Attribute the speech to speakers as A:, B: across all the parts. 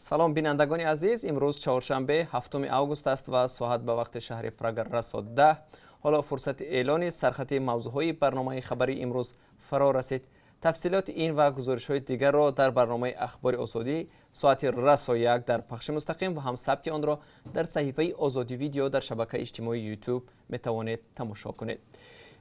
A: Салом, бинандагони азиз. Имрӯз чоршанбе, 7 август аст ва соат ба вақти шаҳри Прага расо 10. Ҳоло фурсати эълони сархати мавзӯъҳои барномаи хабарии имрӯз фаро расид. Тафсилоти ин ва гузоришҳои дигарро дар барномаи Ахбори Озодӣ соати расо 1 дар пахши мустақим ва ҳам сабти онро дар саҳифаи Озодӣ Видео дар шабакаи иҷтимоии Ютуб метавонед тамошо кунед.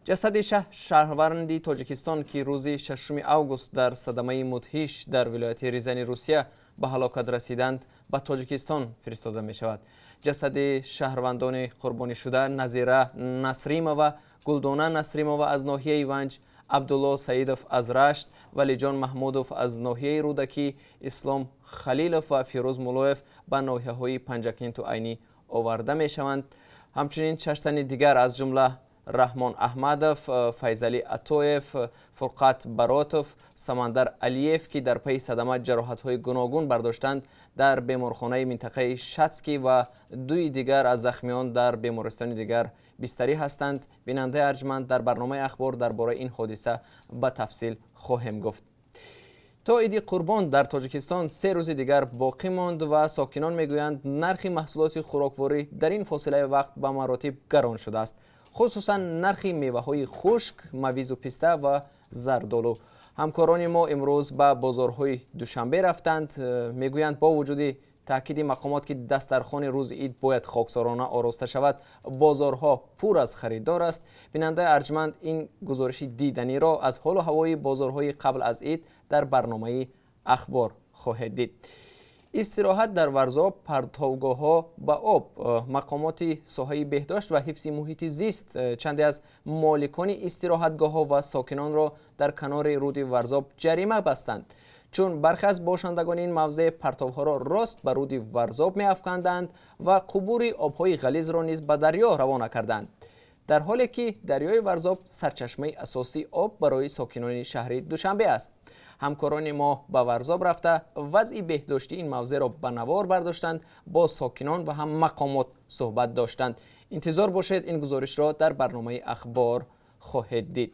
A: Ҷасади шаҳрванди Тоҷикистон, ки рӯзи 6 август дар садамаи мудҳиш дар вилояти Рязани Русия ба ҳалокат расиданд, ба Тоҷикистон фиристода мешавад. Ҷасади шаҳрвандони қурбонишуда Назира Насримова, Гулдона Насримова аз ноҳияи Ванҷ, Абдулло Саидов аз Рашт, Валиҷон Маҳмудов аз ноҳияи Рӯдакӣ, Ислом Халилов ва Фирӯз Муллоев ба ноҳияҳои Панҷакенту Айнӣ оварда мешаванд. Ҳамчунин шаш тани дигар, аз ҷумла Раҳмон Аҳмадов, Файзалӣ Атоев, Фурқат Баротов, Самандар Алиев, ки дар пайи садама ҷароҳатҳои гуногун бардоштанд, дар беморхонаи минтақаи Шатский ва дуи дигар аз захмиён дар бемористони дигар бистарӣ ҳастанд. Бинандаи арҷманд, дар барномаи Ахбор дар бораи ин ҳодиса ба тафсил хоҳем гуфт. То Иди Қурбон дар Тоҷикистон 3 рӯзи дигар боқӣ монд ва сокинон мегӯянд, нархи маҳсулоти хӯрокворӣ дар ин фосилаи вақт ба маротиб гарон шудааст, хусусан нархи меваҳои хушк, мавизу писта ва зардолу. Ҳамкорони мо имрӯз ба бозорҳои Душанбе рафтанд. Мегӯянд, бо вуҷуди таъкиди мақомот, ки дастархони рӯзи ид бояд хоксорона ороста шавад, бозорҳо пур аз харидор аст. Бинандаи арҷманд, ин гузориши диданиро аз ҳолу ҳавои бозорҳои қабл аз ид дар барномаи Ахбор хоҳед дид. Истироҳат дар Варзоб, партовгоҳҳо ба об. Мақомоти соҳаи беҳдошт ва ҳифзи муҳити зист чанде аз моликони истироҳатгоҳҳо ва сокинонро дар канори руди Варзоб ҷарима бастанд, чун бархе аз бошандагони ин мавзеъ партовҳоро рост ба руди Варзоб меафканданд ва қубури обҳои ғализро низ ба дарё равона карданд, дар ҳоле ки дарёи Варзоб сарчашмаи асосии об барои сокинони шаҳри Душанбе аст. Ҳамкорони мо ба Варзоб рафта, вазъи беҳдоштии ин мавзеъро ба навор бардоштанд, бо сокинон ва ҳам мақомот суҳбат доштанд. Интизор бошед, ин гузоришро дар барномаи Ахбор хоҳед дид.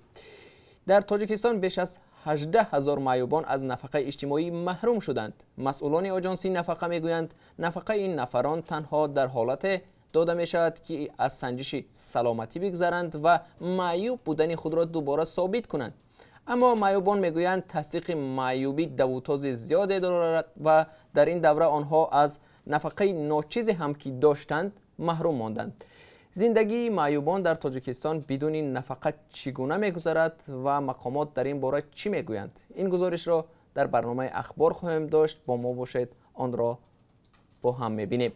A: Дар Тоҷикистон беш аз 18 ҳазор маъюбон аз нафақаи иҷтимоӣ маҳрум шуданд. Масъулони оҷонсии нафақа мегӯянд, нафақаи ин нафарон танҳо дар ҳолате дода мешавад, ки аз санҷиши саломатӣ бигзаранд ва маъюб будани худро дубора собит кунанд. Аммо маъюбон мегӯянд, тасдиқи маъюбӣ давутози зиёде дорад ва дар ин давра онҳо аз нафақаи ночизе ҳам ки доштанд, маҳрум монданд. Зиндагии маъюбон дар Тоҷикистон бидуни нафақа чӣ гуна мегузарад ва мақомот дар ин бора чӣ мегӯянд? Ин гузоришро дар барномаи Ахбор хоҳем дошт. Бо мо бошед, онро бо ҳам мебинем.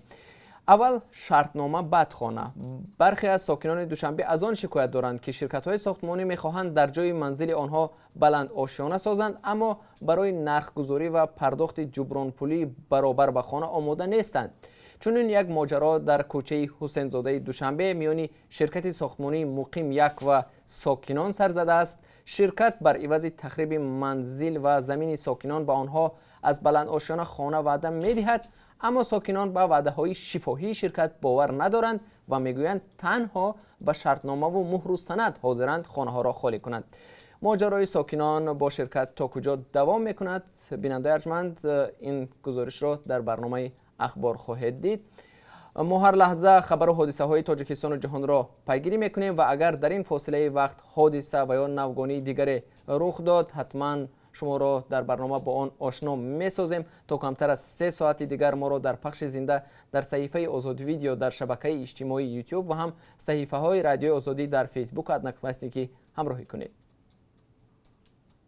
A: Аввал шартнома, баъд хона. Бархе аз сокинони Душанбе аз он шикоят доранд, ки ширкатҳои сохтмонӣ мехоҳанд дар ҷои манзили онҳо баланд ошёна созанд, аммо барои нархгузорӣ ва пардохти ҷубронпулии баробар ба хона омода нестанд. Чунин як моҷаро дар кӯчаи Ҳусензодаи Душанбе миёни ширкати сохтмонии Муқим як ва сокинон сар задааст. Ширкат бар ивази тахриби манзил ва замини сокинон ба онҳо аз баландошёна хона ваъда медиҳад, аммо сокинон ба ваъдаҳои шифоҳии ширкат бовар надоранд ва мегӯянд, танҳо ба шартномаву муҳру санад ҳозиранд хонаҳоро холӣ кунанд. Моҷарои сокинон бо ширкат то куҷо давом мекунад? Бинандаи арҷманд, ин гузоришро дар барномаи Ахбор хоҳед дид. Мо ҳар лаҳза хабару ҳодисаҳои Тоҷикистону ҷаҳонро пайгирӣ мекунем ва агар дар ин фосилаи вақт ҳодиса ва ё навгонии дигаре рух дод, ҳатман шуморо дар барнома бо он ошно месозем. То камтар аз 3 соати дигар моро дар пахши зинда дар саҳифаи Озод Видео дар шабакаи иҷтимоии Ютуб ва ҳам саҳифаҳои Радиои Озодӣ дар Фейсбуку Одноклассники ҳамроҳӣ кунед.